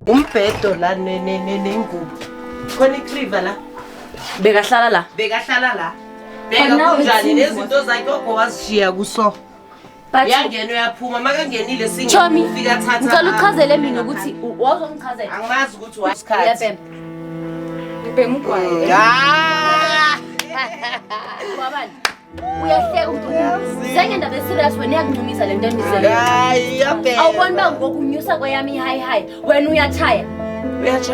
Umbhedo la nengubo. Khona ikriva la. Bekahlala la. Bekahlala la. Bheka kunjani nezinto zakhe ogo wazishiya kuso. Uyangena uyaphuma makangenile Chomi, singufika thatha. Ngicela uchazele mina ukuthi wawuzongichazela. Angimazi ukuthi wasikhathi. Uyabhema. Ngibhema ugwayi. Ah! Wabani? Uyahleka umuntu. Sengendaba eserious wena iyakuncumisa lento enizele. Hayi uyabhema. Awuboni uba ngokunyusa kweyami i-high high wena uyachaya.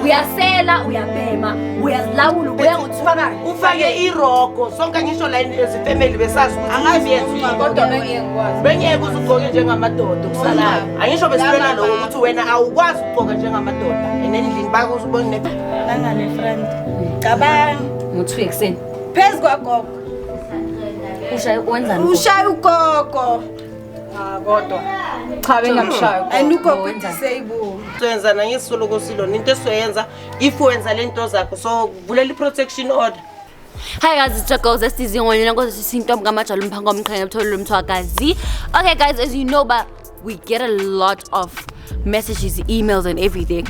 Uyasela, uyabhema, uyazilawula ubuya ngothiwa Ufake irogo sonke ngisho la ezifamily besazi ukuthi Angazi imiyenzi yini. kodwa bengeke ngikwazi. Bengeke uze ugqoke njengamadoda okusalayo. Angisho besilwela lokho ukuthi wena awukwazi ukugqoka njengamadoda. And endlini bakuze ubone Nangale friend. Cabanga. ngo-2 ekuseni. Phezu kwagogo. Ushaya wenzani? Ushaya ugogo. Ah kodwa. Cha bengamshaya. And ugogo Wenzani? disabled. Soyenza nangesisoloko silona into esizoyenza if wenza le nto zakho so vulela i-protection order. Hi guys, it's your girls SDZ ngonyana nkosi sintombi kamajalo umphango omqhenge mtholo lomthwakazi. Okay guys, as you know, but we get a lot of messages, emails and everything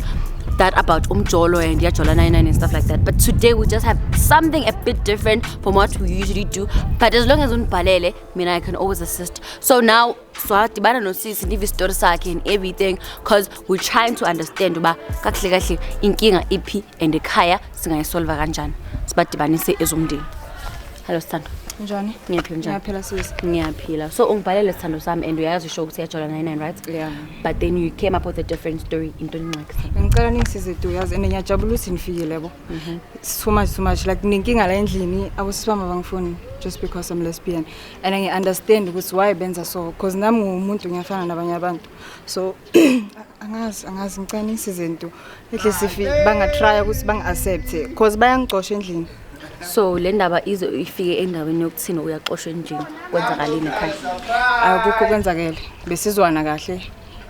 that about Umjolo and Yajola 99 and stuff like that. But today we just have something a bit different from what we usually do. But as long as uniphalele, mina I can always assist. So now swadibana nosisi ndive isitori sakhe and everything because we're trying to understand uba kakuhle kahle inkinga iphi and ekhaya singayisolva kanjani. Sibadibanise ezomndeni. Hello Sithando. Njani? Ngiyaphila njani? Ngiyaphila sisi. Ngiyaphila. So ungibhalele sithando sami and uyazi sure ukuthi uyajola 99 right? Yeah. But then you came up with a different story into ingxaki. Ngicela ningisize tu yazi and ngiyajabula ukuthi nifikile yabo. It's too much too much like ninkinga la endlini abosisi bami abangifuni just because I'm lesbian and I understand ukuthi why benza so because nami ngumuntu ngiyafana nabanye abantu. So angazi angazi ngicela ningisize ntu. At least if bangatry ukuthi bangi-accept because bayangicosha endlini. So le ndaba ize ifike endaweni yokuthini uyaxoshwa endlini kwenzakaleni ekhaya. Akukho kwenzakele besizwana kahle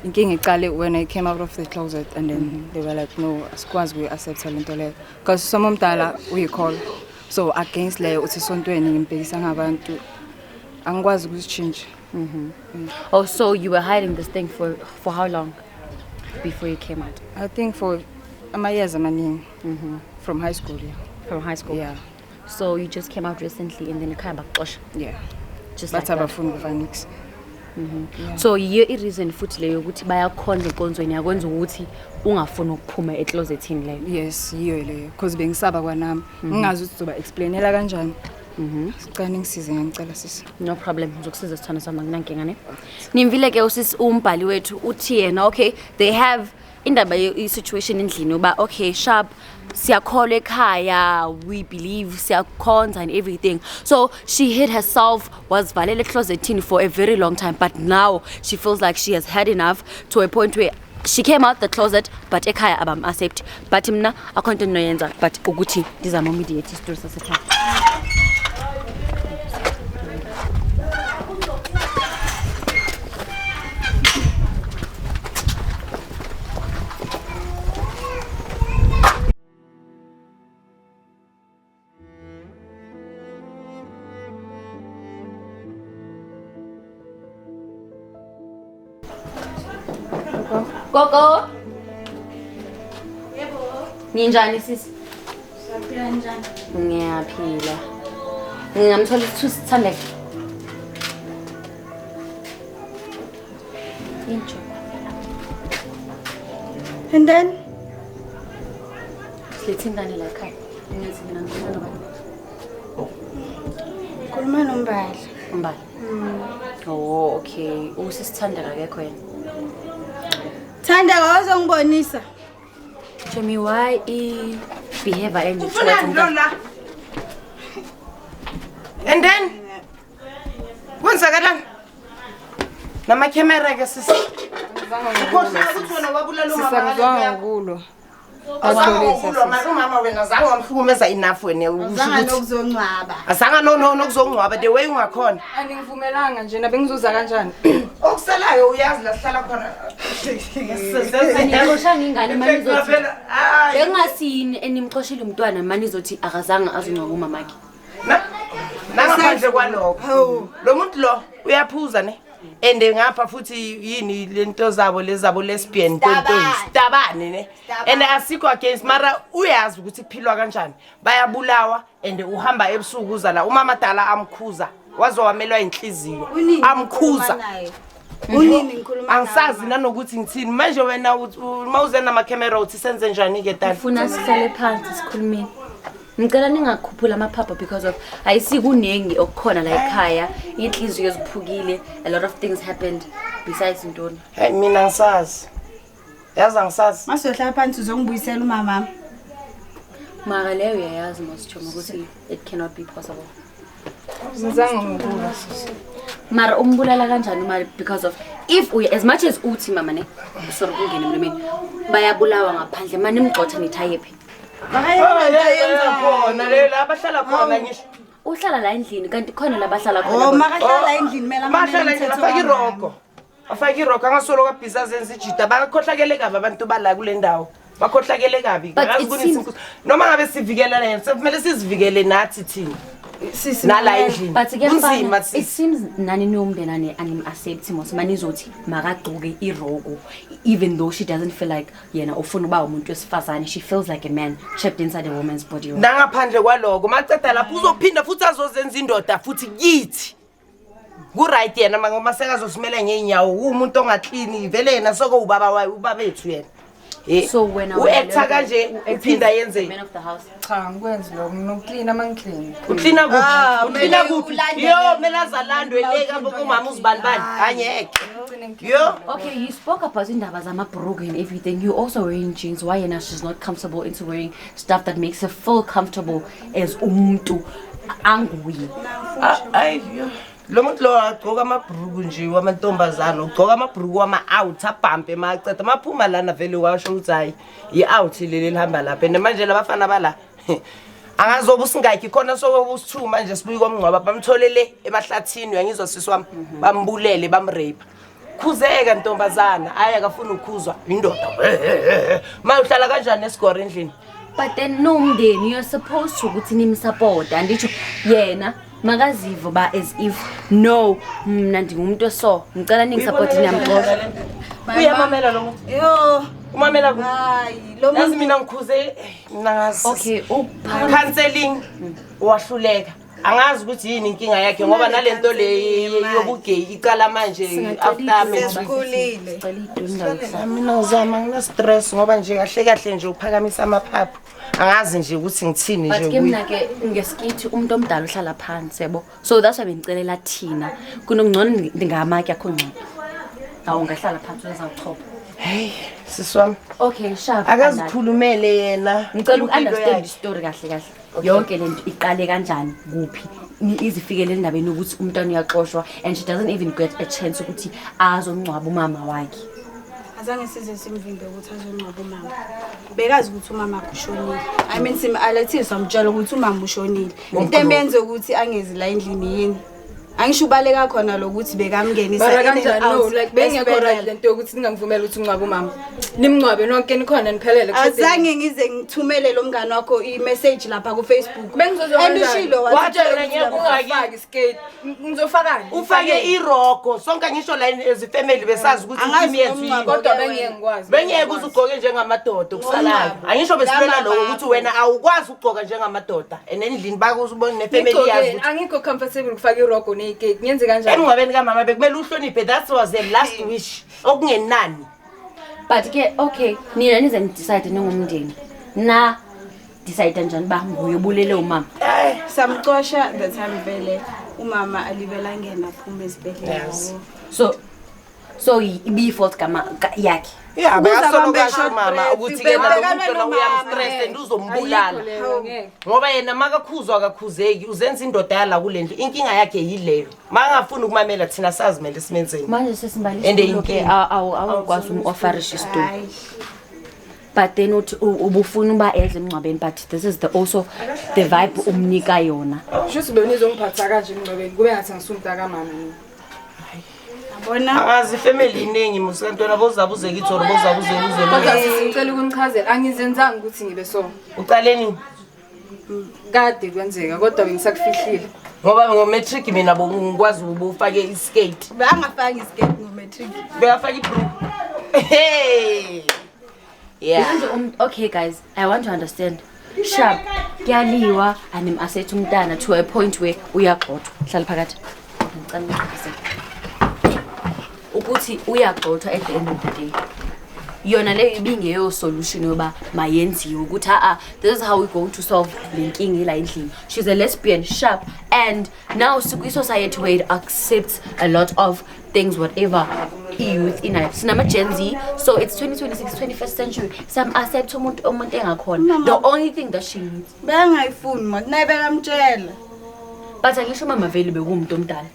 inkinga iqale when I came out of the closet and then they were like no asikwazi ukuyi-accepta le nto leyo because usoma omdala uyikholwa so against leyo uthi esontweni ngimbhekisa ngabantu angikwazi ukuzitshintsha. Oh, so you were hiding this thing for how long before you came out? I think for ama-years amaningi from high school, yeah. From high school. Yeah. So you just came out recently and then ekhaya bakuxosha. Yeah. Just like bathi that. abafuni ukuva nix. So yiyo i-reason futhi leyo ukuthi bayakhonza enkonzweni yakwenza ukuthi ungafuni ukuphuma eclosetini leyo. Yes, yiyo leyo because bengisaba kwanami ngingazi ukuthi zoba-explainela kanjani. Sicela ningisize, ngiyangicela sisi. No problem, ngizokusiza sithando sami anginankinga ne. Nimvile ke usisi umbhali wethu uthi yena okay they have indaba i-situation endlini uba okay sharp siyakholwa ekhaya we believe siyakhonza and everything. So she hid herself wazivalela eclosetini for a very long time but now she feels like she has had enough to a point where she came out the closet but ekhaya abam-accept but mna akho nto endinoyenza but ukuthi ndizame umediate isitori sasekhaya. Gogo. Yebo. Ninjani sisi? Siyaphila njani? Ngiyaphila. Ngingamthola isithusi sithandeke. Injo. And then Silethe ingane la ekhaya. Ngiyathi mina ngikhuluma nobani? khuluma nombali. Umbali. Oh, okay. Usisithandeka akekho yena. Thandeka wazongibonisa. Chomi, why i behavior enje? Ufunani lo la? And then kwenzakalani? Namakhemera ke sisi. Ukhohlwa ukuthi wena wabulala umama. Sisakuzwanga ngokulwa. Azange ukulwa mara umama wena azange wamhlukumeza enough wena usho Azange ukuthi nokuzongcwaba. azange no no nokuzongcwaba the way ungakhona. Angingivumelanga nje na bengizoza kanjani? Okusalayo uyazi la sihlala khona. Anixoshanga ingane manje izothi. Phela hayi. Bengasini enimxoshile umntwana manje izothi akazange azongcwaba umamakhe. Nangaphandle kwalokho. Lo muntu lo uyaphuza ne. And ngapha futhi yini lento zabo lezabo lesbian ntontoni sitabane ne. And asikho against, mara uyazi ukuthi kuphilwa kanjani. Bayabulawa and uhamba ebusuku uza la. Umama dala amkhuza, waze wamelwa inhliziyo. Unini Amkhuza. ngikhuluma naye? Unini ngikhuluma naye? Angisazi nanokuthi ngithini manje. Wena uma uze namakhemera uthi senze njani-ke tani? Ufuna sihlale phansi sikhulumeni. Ngicela ningakhuphuli amaphapha because of ayisikuningi okukhona la ekhaya. Iy'nhliziyo ziphukile, a lot of things happened besides ntoni. Hayi, mina angisazi, yazi angisazi. Masiyohlala phansi uzongibuyisela umamami. Mara leyo uyayazi mosithoma ukuthi it cannot be possible. Ngizange ngokuba sisi. Mara umbulala kanjani uma because of if uye as much as uthi mama ne, sorry kungena emlomeni, bayabulawa ngaphandle, mane nimgxotha nithi ayephi? Khona le la bahlala khona ngisho. Uhlala la endlini kanti khona la bahlala Oh, khona. makahlala endlini kumele Bahlala amamele endlini umthetho afake kamama. iroko, afake iroko, angasolo kabhizi azenza ijida. Bakhohlakele kabi abantu bala kule ndawo, bakhohlakele kabi. But Angazi it noma ngabe sivikela yena, sekumele sizivikele nathi thina Sisi nala mamela. endlini. But Kunzima kuyafana, it sisi. seems nani niwumndenane anim-accept mos manizothi makagcoke iroko even though she doesn't feel like yena ufuna uba umuntu wesifazane. She feels like a man trapped inside a woman's body. Nangaphandle kwaloko, maceda lapho uzophinda futhi azozenza indoda futhi kithi. Ku-right yena ngoba sekazosimela ngey'nyawo, uwumuntu ongaklini vele yena, soko ubaba wayo, ubabethu yena. So wena U-acta kanje, uphinda yenze. Man of the house. Cha, ngikwenzi lokho, nginokuklina uma ngiklina. Uklina kuphi? Ah, Uklina kumele kuphi? ulandele. Yo, kumele azalandwe le kumama uzibanibani, angeke yo. Okay, you spoke about indaba zamabhrugu and everything. You also wearing jeans. Why yena she's not comfortable into wearing stuff that makes her feel comfortable as umuntu anguye? Ah, ayi yo, lo muntu lo agcoka amabhruku nje wamantombazana, ugcoka amabhruku wama-out abhampe maceda maphuma lana, vele washo ukuthi hhayi, i-out leli elihamba lapha. And manje labafana bala angazobe usingakhi khona, sokobe usi-two manje sibuye komngcwaba, bamtholele emahlathini. Uyangizwa sisi wami? Bambulele, bamrape. Khuzeka ntombazana, ayi, akafuni ukukhuzwa indoda. Ma uhlala kanjani esigore endlini? But then nomndeni, you're supposed to ukuthi nimsupport. Anditsho yena makazive uba as if no, mna ndingumuntu eso, ngicela ningisupport, niyamxosha. Uyamamela lo muntu? Yo, Umamela kuphi? hayi, lo Yazi muntu mina ngikhuze mina ngazi. Okay, upha Counseling wahluleka, angazi ukuthi yini inkinga yakhe, ngoba nalento le yobugeyi iqala manje after matric. Sesikhulile. Sicela iduni ndawo. Mina ngizama, ngina-stress ngoba nje kahle kahle nje uphakamisa amaphaphu, angazi nje ukuthi ngithini But nje ke kuye. mna ke ngeskithi umuntu omdala uhlala phansi yabo, so that's why bendicelela thina kunongcono ndingamatye akho ngcono awu ungahlala phansi uzawuchopha. Hey sisi wami. Okay, sharp. Akazikhulumele yena. Ngicela Impilo uku-understand yakhe. isitori kahle kahle yonke le nto iqale kanjani, kuphi, izifikele endabeni yokuthi umntwana uyaxoshwa and she doesn't even get a chance ukuthi azongcwaba umama wakhe. Azange size simvimbe ukuthi azongcwaba umama. Bekazi ukuthi umama akhe ushonile. I mean, sim-alertile, samtshela ukuthi umama ushonile. Into emenze ukuthi angezi la endlini yini? Angisho ubaleka khona lokuthi bekamngenisa Mara in and kanjani no out like bengekho right esibhedlela. lento yokuthi ningangivumeli ukuthi ungcwabe umama, nimngcwabe nonke nikhona niphelele kushadeni. Azange ngize ngithumele lo mngane wakho i-message lapha ku-Facebook. Bengizozwa And kanjani? ushilo Wathi wathi wena ngeke Ungafaki isiketi, ngizofakani? Ufake iroko sonke, ngisho la ezifamily besazi ukuthi Angazi team yethu ngomngcwabo. yini. Kodwa bengeke ngikwazi. Bengeke uze ugqoke njengamadoda okusalayo, angisho besilwela lokho ukuthi wena awukwazi ukugqoka njengamadoda and endlini bakuzubona nefamily yazi Ngigqokeni, ukuthi angikho comfortable ukufaka iroko neyiketi, ngenze kanjani? Emngcwabeni kamama bekumele uhloniphe, that was the last wish okungenani. But ke okay, nina nize nidecide ningumndeni, na decide njani uba nguye obulele umama? Samcosha the time vele umama alibela ngena aphuma esibhedlela. Yes. So ibiyi-fault yakhe? Ya, Ukuze bekasolo abambe kasho short mama breath, ukuthi ke nalo bebhekana muntu lona nomama. uyamstress and uzombulala. Ayikho leyo, ngeke. Ngoba yena makakhuzwa akakhuzeki, uzenza indoda yala kule ndlu. Inkinga yakhe yileyo, makangafuni ukumamela thina sazi mele simenzeni. Manje sesimbali And isitulo ke. inkinga. Awukwazi umu-offerisha isitulo. Hayi. But then uthi ubufuna uba edle emngcwabeni, but this is the also the vibe umnika yona. Shuthi benizongiphatha kanje emngcwabeni kube ngathi angisumntakamama mina. Yabona. Angazi, ifamily iningi musikantwana, bozabuze kithi or bozabuze Kodwa kuze. sisi, ngicela ukunichazela, angizenzanga ukuthi ngibe so. Uqaleni? Kade kwenzeka kodwa bengisakufihlile. Ngoba ngo-matric mina bongikwazi ubufake iskate. Bangafaki iskate ngo-matric. Bekafaka ibhruku. Hey. Yeah. Manje okay guys, I want to understand. Sharp, kuyaliwa anim-asethe umntana to a point where uyagxothwa. Hlala phakathi. Ngicela ungixoxisele. Ukuthi uyagxothwa at the end of the day. Yona leyo ibingeyo solution yoba mayenziwe ukuthi a this is how we going to solve le nkinga ela endlini. She's a lesbian, sharp, and now sikwi-society where it accepts a lot of things, whatever i-youth inayo. Sinama-Gen Z, so it's 2026, 21st century. Sam-accept umuntu engakhona. The only thing that she needs. Bengayifuni manje naye bekamtshela. But angisho umama vele bekuwumuntu omdala.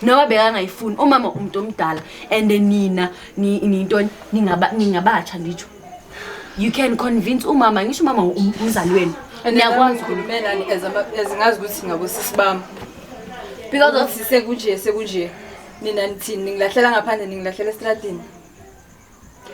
Noma bekangayifuni umama umuntu omdala and nina nintoni ningabatsha nditsho. You can convince umama, ngisho umama umzali wenu. Niyakwazi ukukhuluma nani as ngazi ukuthi ngabosisi bami. Because of sekunje nina nithini, ningilahlela ngaphandle, ningilahlela estradini.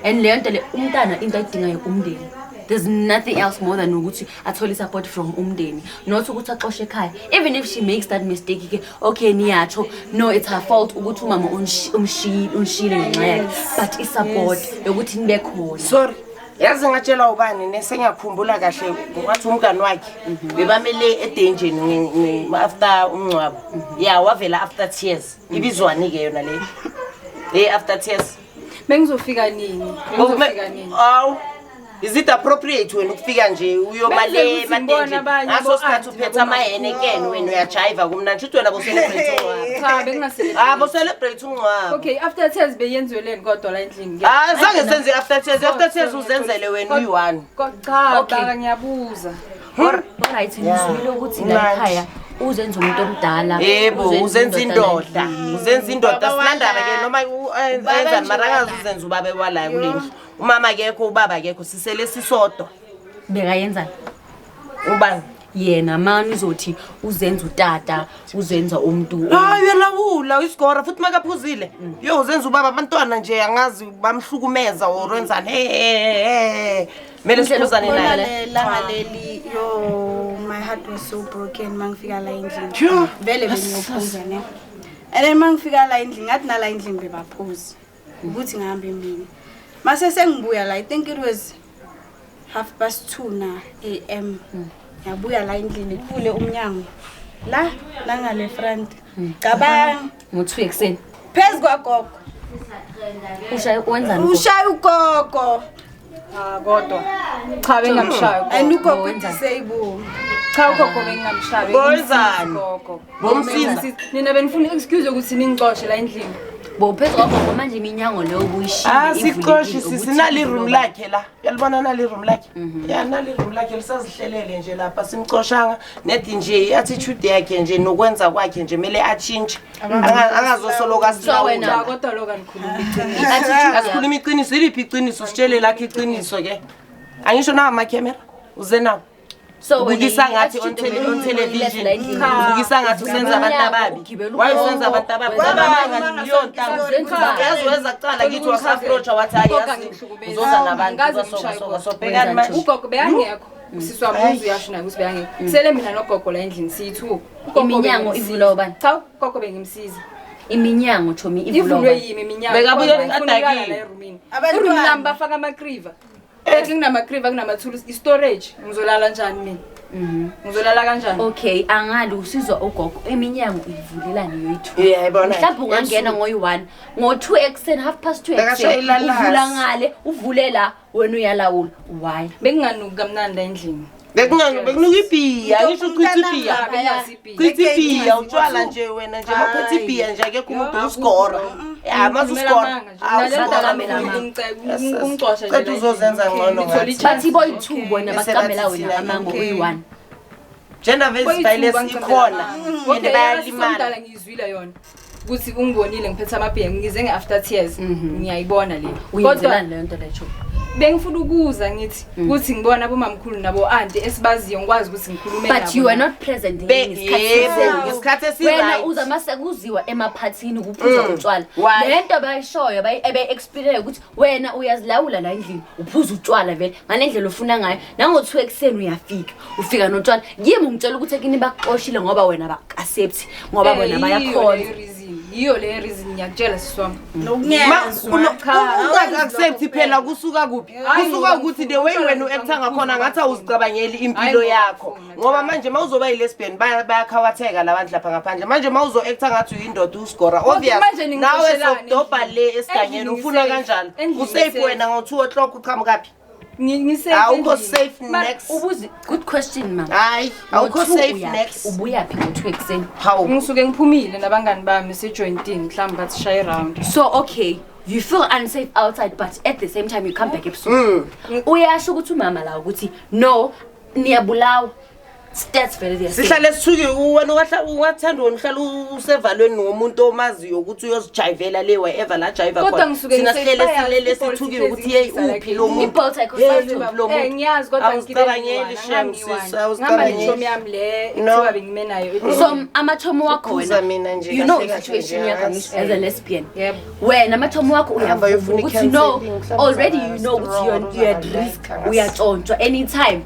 And leyo nto le umntana into ayidingayo umndeni. There's nothing else more than ukuthi athole support from umndeni, not ukuthi axoshe ekhaya. Even if she makes that mistake ke, okay niyatsho, no it's her fault ukuthi umama umshiyile ngenxa yakhe, but i-support yokuthi nibe khona. Sorry. Yazi ngatshela ubani nesengiyakhumbula kahle ngathi umngani wakhe bebamele edenjeni after umngcwabo. Yeah, wavela after tears. Ibizwani ke yona le? Hey, after tears. Bengizofika nini? Bengizofika nini? Aw. Is it appropriate wena ukufika nje uyomale emadenjeni? Ngaso sikhathi uphethe amaheneken wena uyajiva kumnandi uthi wena bo celebrate umngcwabo. Cha, bengingase. Ah, bo celebrate umngcwabo. Okay, after tears beyenziweleni kodwa la endlini. Ah, zange senze after tears. After tears uzenzele wena uyi-one. Cha, baba ngiyabuza. Alright, ngizwile ukuthi la ekhaya uzenza umuntu omdala. Yebo, uzenza indoda. Uzenza indoda sinandaba ke noma enzani mara akazi uzenza ubaba ewalayo kule ndlu. Umama akekho, ubaba akekho, sisele sisodwa. Bekayenzani? Ubani? Yena mani uzothi uzenza utata, uzenza umuntu. Hayi uyalawula isigora futhi makaphuzile. Yo uzenza ubaba abantwana nje angazi bamhlukumeza or wenzani. Hey. Mele siphuzane naye. Langaleli yo my heart was so broken mangifika la endlini. Vele bengiyophuza ne. And then mangifika la endlini ngathi nala endlini bebaphuza. Ukuthi ngihambe mina. Mase sengibuya la, I think it was 2:30 na AM. Ngiyabuya la endlini kuvule umnyango. La nangale front. Cabanga ngo-2 ekuseni. Phezu kwagogo. Ushaya wenzani? Ushaya ugogo. Ah kodwa. Cha bengamshaya. And ugogo disable. Cha ugogo bengamshaya. Bozani. Bomsiza. Nina benifuna excuse ukuthi ningixoshe la endlini. Bo phezu kwagogo manje iminyango leyo ubuyishile. Ah sixoshi sinali room lakhe la. Uyalibona nali room lakhe? Ya nali room lakhe lisazihlelele nje lapha simcoshanga nedi nje i-attitude yakhe nje nokwenza kwakhe nje mele achinje. Angazosoloka silawula. Kodwa lokho anikhuluma iqiniso. Asikhuluma iqiniso, iliphi iqiniso? Sitshele lakhe iqiniso ke. Angisho nawo ama-camera uze nawo. So ubukisa ngathi on television, ubukisa ngathi usenza abantu ababi. Why usenza abantu ababi? Yazi weza kuqala kithi wasa-approach wathi hayi yazi uzoza nabantu so bhekani manje. Ugogo bekangekho. Usisi wami uyasho naye ukuthi bekangekho. Sele mina nogogo la endlini siyi-2. Iminyango ivulwa ubani? Cha, ugogo bengimsiza. Iminyango chomi ivulwa ivulwe yimi iminyango. Bekabuye adakile. Abantwana lami bafaka amakriva. Kunama-kriva kunama-tools, i-storage. Ngizolala njani mina? Ngizolala kanjani? Okay, angali usizwa ugogo iminyango ivulelani yoyi-2. Yebo. Mhlawumbe ungangena ngoyi-1, ngo-2 ekuseni, 2:30 ekuseni. Uvula ngale, uvulela wena uyalawula. Why? Benginganuki kamnandi endlini. Bekunuka ibhiya, ngisho uchitha ibhiya. Chitha ibhiya, utshwala nje wena nje mawuphethe ibhiya nje akekho umuntu usigora. Ya, maze usigora. Ungicosha nje. Cela uzozenza ngcono ngathi. Bathi boyi-2 bona baqambela wena amango uyi-1. Gender based violence ikhona. And bayalimala. Ngiyizwile yona. Ukuthi ungibonile ngiphethe amabhiya ngize nge-after tears. Ngiyayibona le. Uyenzelani leyo nto leyo? Bengifuna ukuza ngithi ukuthi ngibona abomamkhulu nabo anti esibaziyo, ngikwazi ukuthi ngikhulume But nabo. you are not present ngesikhathi Yebo, esizayo. ngesikhathi Wena esi-right. uza mase kuziwa emaphathini, kuphuza utshwala. Why? Le nto bayishoyo, ebe-experience ukuthi wena uyazilawula la endlini, uphuza utshwala vele ngale ndlela ofuna ngayo. Nango-2 ekuseni uyafika, ufika notshwala kimi, ungitshela ukuthi ekini bakuxoshile ngoba wena baku-accept ngoba Eh, bona yiyo bayakhonza. leyo reason, yiyo leyo reason, ngiyakutshela sisi wami. Nokungezwa. Unga-accept phela kusuka kuphi? Hayi, Kusuka ngoba ukuthi the way ngifuna wena ukuthola u-acta ngakhona ngifuna ngathi awuzicabangeli impilo Hayi, ngoba yakho. ngifuna, Ngoba cha. manje uma uzoba yi-lesbian bayakhawatheka la bantu lapha ngaphandle. Manje uma uzo-acta ngathi uyindoda usigora, Okay, obvious manje nawe ningixoshelani sokudobha endlini? le esigangeni. Endlini Ufuna ngisafe. kanjani? Endlini Usafe ngisafe. wena ngo-2 o'clock uqhamukaphi? Ngisafe Awukho endlini. safe next. Ubuze, good question, mama. Hayi, awukho Ngo-two safe uyaphi? next. Ubuyaphi ngo-2 ekuseni? Hawu. Ngisuke ngiphumile nabangani bami sijointini, mhlawumbe bathi shaye round. So okay, you feel unsafe outside, but at the same time you come back ebusuku. Uyasho ukuthi umama la ukuthi no, niyabulawa, stats vele they are saying. Sihlale sithuke wena, ungathanda wena uhlala usevalweni ngomuntu omaziyo ukuthi uyozijayivela le wherever la jayiva Kodwa khona. ngisuke Thina ngise- sihlele bayazi silele i-Bolt sithukiwe ihlezi ukuthi yeyi ingishisa la uphi lo endlini. muntu. I-Bolt ayikho Hey, safe. uphi lo Eh, muntu? ngiyazi kodwa Awuzicabangeli shem sis, ngihamba awuzicabangeli. netshomi yami le No. ekuthiwa bengime nayo. So amathomo wakho Ukhuza wena, mina nje you know kahle kahle i-situation nje, yakho angazi. as a lesbian. Yebo. Wena amathomo wakho Hamba uyavuma uyofuna ukuthi no, i-counselling, mhlawumbe already uzaba you know ukuthi strong, you're at uzaba risk, like, angazi. uyatshontshwa anytime.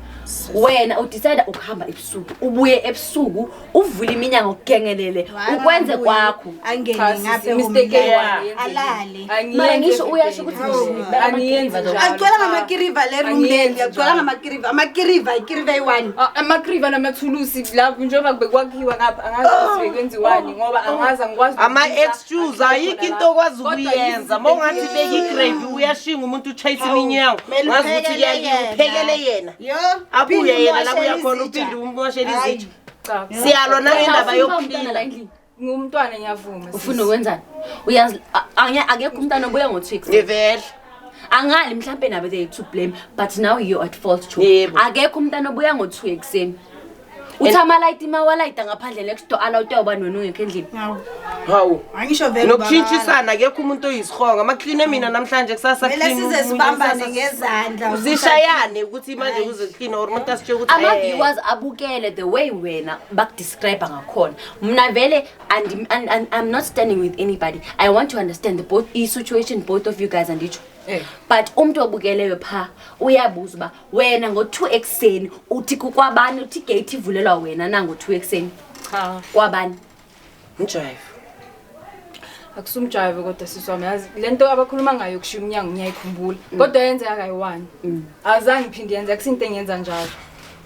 Wena udecide ukuhamba ebusuku, ubuye ebusuku, uvule iminyango kugengelele, ukwenze kwakho. Angene Cha, sisi, ngapha mistake eroomini. eyi-one yenzekile. Alale. Angiyenzi Mara ngisho everyday. uyasho ukuthi Hawu, nje, angiyenzi amakiriva njalo. Agcwala ngamakiriva le room leli, Angiyenzi agcwala njalo. ngamakiriva, amakiriva, ikiriva eyi-one. Ah, amakriva namathulusi lapho njengoba bekwakhiwa ngapha, angazi ukuthi bekwenziwani ngoba angazi, angikwazi Ama-excuse, ayikho into okwazi ukuyenza. Uma ungathi beka igravy uyashinga umuntu uchayisa iminyango. Kumele Ngazi ukuthi uphekele kuyakiwa, yena. uphekele yena. Yo, Abuye uphinde yena la umwashele kuya khona, izitsha. uphinde umwashele Hayi. izitsha. Siyalwa nangendaba Wena awufuni ukuba umntwana la yokuphila. endlini? Ngumntwana, ngiyavuma sisi. Ufuna ukwenzani? Uyazi akekho umntwana obuya ngo-2 ekuseni. Ngivele. Angali mhlampe nabo they to blame, but now you're at fault too. Yebo. Akekho umntana obuya ngo-2 ekuseni, uthi amalayiti mawalayita ngaphandle next door alawuti ubani, wena ungekho endlini. Hawu, Hawu. angisho vele Nokushintshisana, akekho umuntu oyisihonga. Makline mina namhlanje, kusasa Kumele clean size umuntu, sibambane kusasa ngezandla. Sishayane ukuthi manje kuze clean or umuntu asitshe ukuthi Ama-viewers abukele the way wena bakudescribe ngakhona. Mna vele I'm not standing with anybody. I want to understand the both i-situation, both of you guys, anditsho. Eh. But umntu obukeleyo phaa uyabuza uba wena ngo-2 ekuseni uthi kukwabani, uthi igate ivulelwa wena nango-2 ekuseni? Cha. Kwabani? Ngijive. Akusumjive kodwa sisi wami, yazi le nto abakhuluma ngayo kushiya umnyango ngiyayikhumbula, kodwa yenzeka kayi-one, azange ngiphinde yenze, akusinto engiyenza njalo.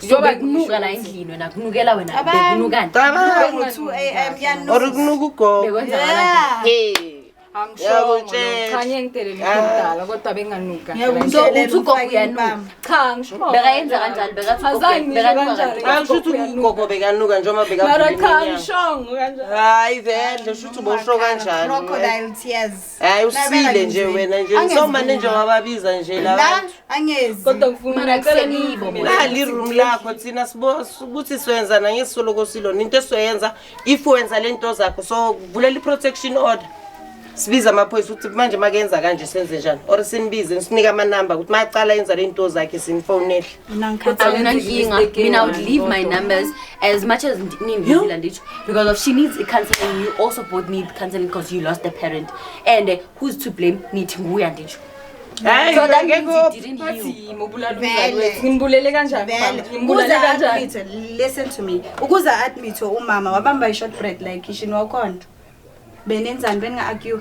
So Njengoba bekunuka la ngisho endlini, wena kunukela wena, Abantu- bekunukani? Cabanga. Ngo-2 a.m. Or kuyanuka. kunuka ugogo. Bekwenzakalani? Yeah. Hey. Angishongo Ngiyakutshela. cha, ngeke ngidele ngomdala kodwa benganuka. Ngiyakutshela. So uthi ugogo Ufake uyanuka? impama. Cha, ngisho Bekayenza kanjani? Bekathi ugogo Azange ngisho bekanuka kanjalo. kanjani? Hayi, kusho ukuthi ugogo bekanuka njengoba Mara bekavula cha, iminyango. ngishongo kanjalo. Hayi vele, shuthi ubosho kanjani. Crocodile tears. Hayi, usile nje wena nje. Angezi Somane nje mina. wababiza nje La la. angezi. Kodwa ngifuna Mara ngicela kuselibo ningivumele. Nali room lakho, thina sibo ukuthi siwenza nangesoloko silona into esizoyenza if wenza le nto zakho, so vulela i-protection order, sibize amaphoyisa ukuthi manje makenza kanje senze njani, or sinibize sinike amanamba ukuthi macala yenza le nto zakhe sinifonele. Mina ngikhathele. Awunankinga, mina I would leave my numbers as much as nindizila nditsho because of she needs i-counseling, you also both need counseling because you lost a parent and who's to blame? Nithi nguye, anditsho. Hayi, So that means akekho you didn't heal. Bathi yimobulala Vele. umzali wethu, ngimbulele kanjani Vele. baba? Ngimbulale Ukuze kanjani? admit, listen to me. Ukuze admit umama wabamba i-shortbread la ekitchen wakhona. Benenzani, beninga-argue?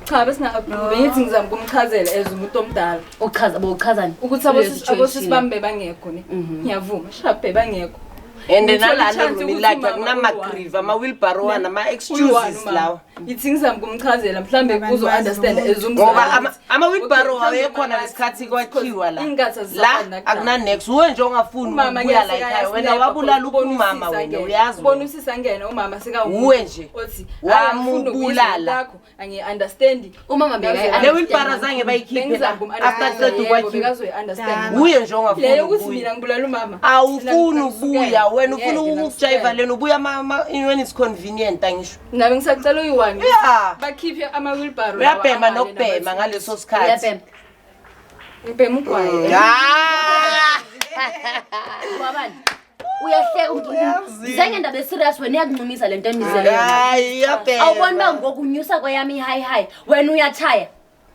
Cha, besinga bengithi ngizama ukumchazela as umuntu omdala Uchaza bowuchazani ukuthi Kuleyo abosisi situation? bami bebangekho ne, ngiyavuma shape bangekho. And Ngithola nalana i-chance roomini ukuthi lakhe umama akunamagrive, ama-wheelbarrow Uyi-one nama-excuses umama. lawa. Ithi ngizama ukumchazela mhlambe Abantu uzo-understand bazi as umzali Ngoba ukuthi, ama-wheelbarrow okay, mhlawumbe awekhona mama ngesikhathi athi, kwakhiwa la. Iy'nkathi La azisafani nakudala. akuna-nex, uwe nje ongafuni Umama ukubuya la ekhaya wena, wabulala umama wena, uyazi ubona wena. usisi angena, umama Uwe nje. othi Wamubulala. angi-understandi. Umama bekayi- Le wheelbarrow zange bayikhiphe la after qeda ukwakhiwa. Bekazoyi-understand Uye nje ongafuni leyo ukuthi ukubuya. mina ngibulala umama. Awufuni ukubuya wena, ufuna Ngeke ukujayiva nakusukela. lena ubuya when it's convenient, angisho. Nabe ngisacela uyi-one Yeah. bakhiphe ama-wheelbarrow Uyabhema lawa nokubhema angale ngaleso sikhathi. Uyabhema. Ngibhema ugwayi. Ah! Wabani? Uyahleka umntu. Zange ndaba serious wena iyakuncumisa lento enizele yona. Hayi, iyabhema. Awuboni uba ngokunyusa kweyami i-high high wena uyatshaya.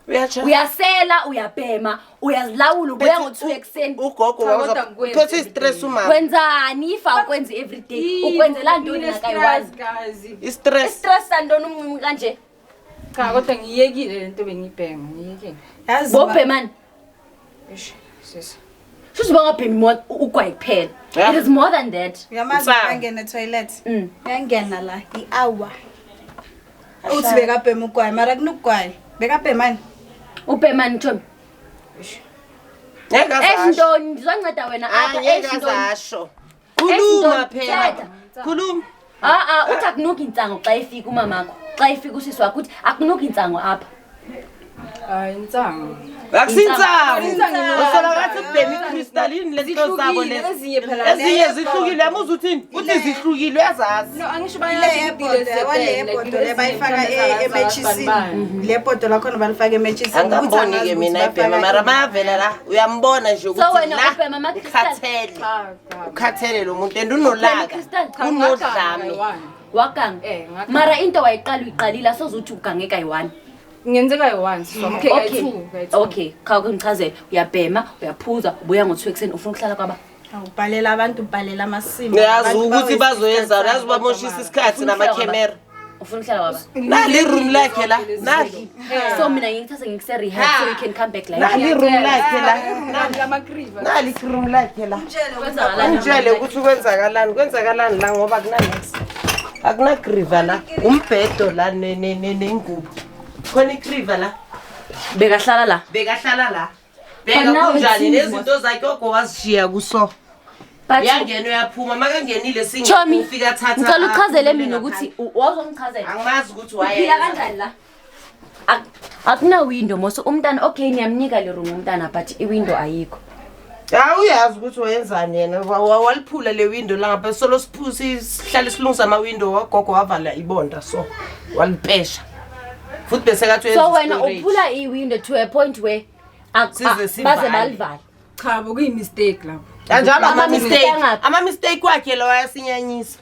Uyatsha. Uyasela, uyabhema, uyazilawula ubuya ngo-2 ekuseni. Ugogo Cha, kodwa ngikwenzi uphethe i-stress umama. Wenzani if awukwenzi everyday? Ukwenzela ntoni nakayiwazi? Guys. I-stress. I-stress santoni umncinci kanje? Cha kodwa ngiyekile lento bengiyibhema, ngiyekile. Yazi Bobhemani. Eish, sis. Shuthi bangabhemi more ugwayi kuphela. Yeah. It is more than that. Uyamazi Insangu. angena etoilet. Mm. Uyangena la i-hour. Uthi bekabhema ugwayi mara kunugwayi. Bekabhemani? Ubhemani Chomi? Eish. Ngeke Eish azasho. ntoni ndizonceda wena apha. Angeke Eish ntoni. azasho. Khuluma Eish, phela. thetha. Khuluma. Ah uthi akunuki intsango xa ifika umamakho. Xa ifika usisi wakho uthi akunuki intsango apha. Hayi insangu. Akusinsangu. Insangu. Usola ngathi ubhema i-crystal yini lento zabo Zihlukile lezi. ezinye phela. Ezinye zihlukile uyamuzwa uthini? Uthi zihlukile uyazazi. No, angisho Le bayasho yebhodo, yabo le yebhodo le bayifaka emetchisini. Le bhodo lakhona balifaka emetchisini. Ukuthi Angamboni angazi ke ukuthi mina ibhema bafaka mara ini. mayavela la uyambona nje So ukuthi wena la ubhema ama-crystal? ukhathele. Ukhathele lo muntu and unolaka. Crystal? Unodlame. Waganga. Eh, ngaganga. Mara into wayiqala uyiqalile asoze uthi ugange kayi-one. Ngenzeka kayi-one sis wami. Okay, Okay. kayi-two, kayi-two. Okay, khawuke ngichazele. Uyabhema, uyaphuza, ubuya ngo-2 ekuseni ufuna ukuhlala kwaba. Ubhalela abantu ubhalela amasimu. Uyazi Abantu ukuthi bawaste bazoyenza, isikhathi uyazi sabo bamoshisa kodwa isikhathi namakhemera. Ufuna ukuhlala kwaba. Nali room lakhe la, nali. So mina ngikuthatha ngikuse rehab so you can come back like. Nali room lakhe la. Lamakriva. Nali room lakhe la. Kwenzakalani? Ungitshele ukuthi kwenzakalani, kwenzakalani la ngoba akunanex. Akunagriva la, umbhedo la nengubo. Khona ikriva la. Bekahlala la. Bekahlala la. But Bheka now it kunjani seems nezinto zakhe ogo wazishiya kuso. But Uyangena uyaphuma makangenile Chomi, ufika athatha. ngicela uchazele mina ukuthi wawuzongichazela. Angimazi ukuthi Uphila wayenza. kanjani la? Akuna window mos umntana okay niyamnika le room umntana but i-window ayikho. Hayi uyazi ukuthi wayenzani yena waliphula le window la ngapha solo siphusi sihlale silungisa ama-window wagogo wavala ibonda so walipesha futhi bese kathi uyenza So wena i-storage. uphula i-window to a point where Size baze sivale. balivale. Cha, bekuyi-mistake lapho. Kanjalo Ama-mistake ama-mistake angaphi? ama-mistake wakhe lawa ayasinyanyisa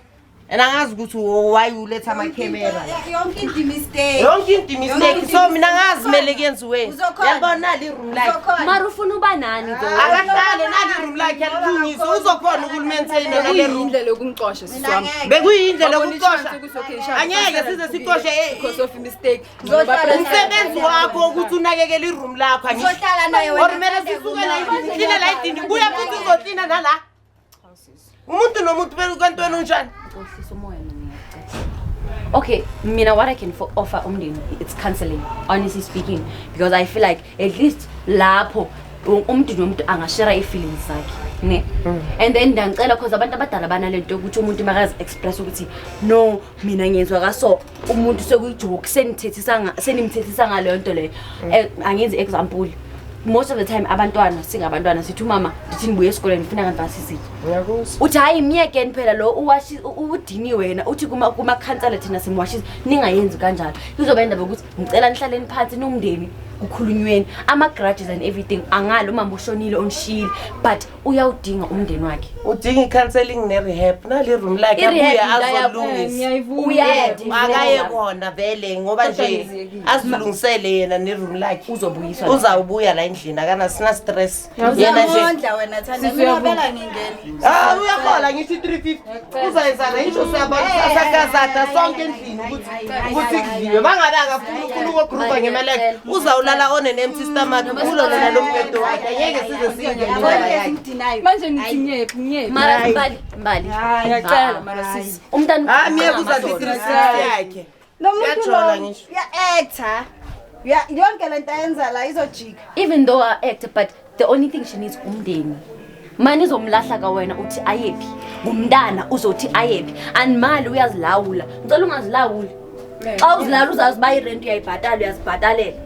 and angazi ukuthi why uletha amakhemera la. Yonke into i-mistake. Yonke into i-mistake so mina angazi kumele kuyenziweni. Uzokhona. Yabona nali i-room lakhe. Uzokhona. Mara ufuna uba nani though? Akahlale nali i-room lakhe alilungise uzokhona ukulimaintaina nale room. Bekuyindlela yokumxosha sis wami. Bekuyindlela Babona yokuxosha. i-chance ukuthi, okay, sharp, Angeke sasala size sibili sixoshe, because of i-mistake. Uzohlala Umsebenzi wakho ukuthi unakekele i-room lakho angisho. Uzohlala naye wena. Or kumele sisuke la sikline la endlini buya futhi uzoklina nala. Umuntu nomuntu kanti wena unjani? Wehlisa umoya mina ngiyacela. Okay, mina what I can offer umndeni it's counseling, honestly speaking, because I feel like at least lapho umuntu nomuntu angashare i-feelings zakhe, ne? And then ndiyangicela cause abantu abadala banalento yokuthi umuntu makazi express ukuthi no mina ngiyenzwa kaso umuntu sekuyijoke senimthethisa ngaleyo nto leyo. Angenzi example. Most of the time abantwana singabantwana sithi umama ndithi ndibuye esikolweni ndifuna kanti basisitye. Ngiyakuzwa. Uthi hayi myekeni phela lo udiniwe wena uthi kumakhansela thina simwashisa ningayenzi kanjalo. Izoba indaba yokuthi ngicela nihlaleni phansi nomndeni kukhulunyweni ama-grudges and everything angalo umama ushonile onishiyile but uyawudinga umndeni wakhe. Udinga i-counseling ne-rehab nali room lakhe I-rehab abuye ngaya- azolungisa. Ngiyayivuma. Uyaya- Akaye khona vele ngoba Kodwa nje ngiziyekile. azilungisele yena ne-room lakhe. Uzobuyiswa. Uzawubuya la endlini akana sina stress. Yena nje Uyamondla wena Thanda. Sisi Mina uyavuma. phela ngingena. Ah uyahola ngisho i-350 uzayenzana ngisho siyabona sasakazada sonke endlini ukuthi kudliwe bangabe akafuni ufuna ukogruva ngemali yakhe uzawulala on an empty stomach kulo lona lo mbhedo wakhe angeke size siyingene indaba Yabona yakhe engidinayo. Manje nithi ngiyephi, ngiyephi? Mara mbali mbali. Ngiyacela mara sis. Umntana hayi myeke uzathi i-360 yakhe Lo muntu Uyajola lo ngisho. uya-actor. Yonke lento ayenza la izojika. Even though I act but the only thing she needs umndeni. Mani izomlahla ka wena uthi ayephi ngumntana uzothi ayephi andimali uyazilawula ngicela ungazilawuli xa uzilawula uzazi uba irenti uyayibhatala uyazibhatalela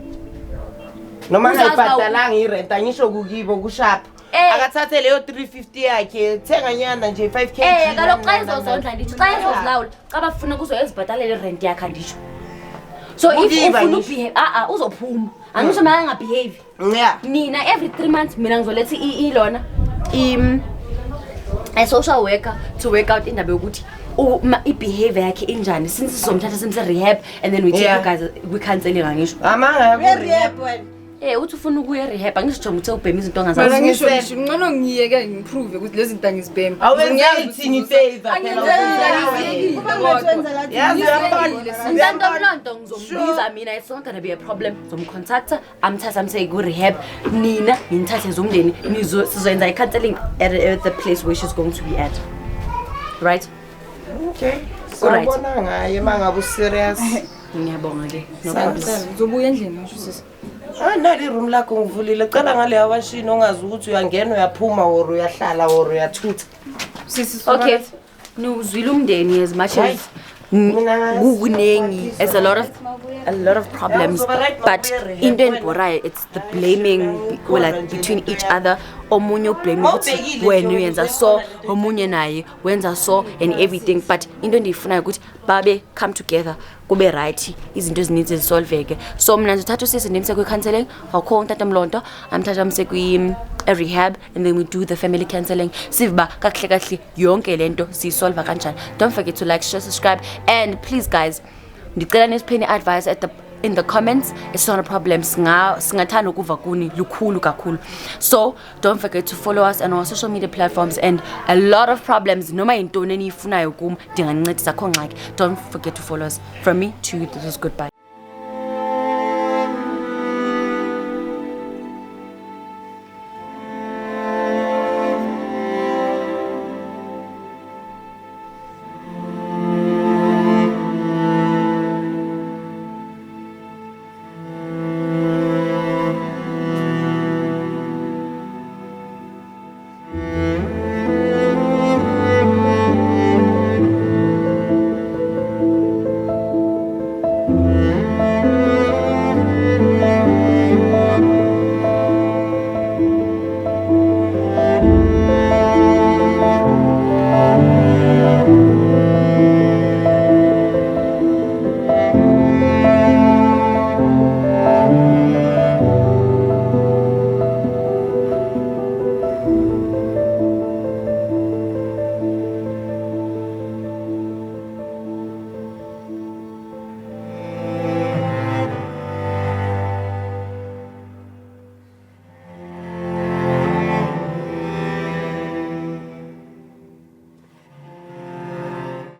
noma Uzazi uba- angayibhadalanga irent angisho kukibo kushapha Eh. akathathe leyo 350 yakhe thenga nyana nje 5 kg Kaloku xa ezozondla ndithi xa ezozilawula xa bafuna kuzoyezibhatalela irenti yakhe anditsho. So if Ukiba ufuna ngisho. ubehave, ah ah, uzophuma. Angisho mina angabehave. Nina every 3 months mina ngizoletha ilona a social worker to work out indaba yokuthi i-behavior yakhe injani, since sizomthatha simse rehab and then we take you guys kwi-counseling, angisho? Amanga. Rehab wena. Eh, uthi ufuna ukuya rehab, angisho jonga uthe ubhema izinto Mina ongazazi. ngisho ngisho ngcono ngiyeke ngiprove ukuthi lezi zinto angizibhemi. Awenzeli thina ifavor phela. Angiyenzeli. Kuba ngathi wenza lathi. Yazi uyabona. Ntanto Mlonto ngizombiza mina, it's not gonna be a problem. Ngizomcontacta, amthathe amse ku-rehab. Nina nginithathe zomndeni, sizoyenza i-counseling at the place where she's going to be at. Right? Okay. Alright. Sawubona ngaye mangabe userious. Ngiyabonga ke. No problem. Uzobuya endlini ngisho sisi. Ah, nali room lakho ngivulile. Cala ngale washini ongazi ukuthi uyangena uyaphuma or uyahlala or uyathutha. Sisi. Okay. Niwuzwile umndeni as much as Mina ngazi. kukuningi, as a lot of problems, Yeah, uzoba right but mabuye rehab into wena. endibhorayo, it's the blaming, well, like, between each other. Omunye ublame ukuthi Mawubhekile wena nje uyenza wena so, uyayibona lento. omunye naye wenza so and everything, but into endiyifunayo ukuthi babe come together, kube right, izinto ezininzi zisolveke. So mna ndizothatha usisi ndimse kwi-counseling, awukho untata Mlonto amthatha amse kwi-rehab, and then we do the family counseling, sive uba kakuhle kakuhle yonke le nto siyisolva kanjani. Don't forget to like, share, subscribe, and please guys, ndicela nisipheni i-advice at the in the comments. It's not a problem. Singathanda ukuva kuni lukhulu kakhulu. So don't forget to follow us on our social media platforms, and a lot of problems, noma yintoni eniyifunayo kum, ndinganincedisa, akho ngxaki. Don't forget to follow us. From me to you, this is goodbye.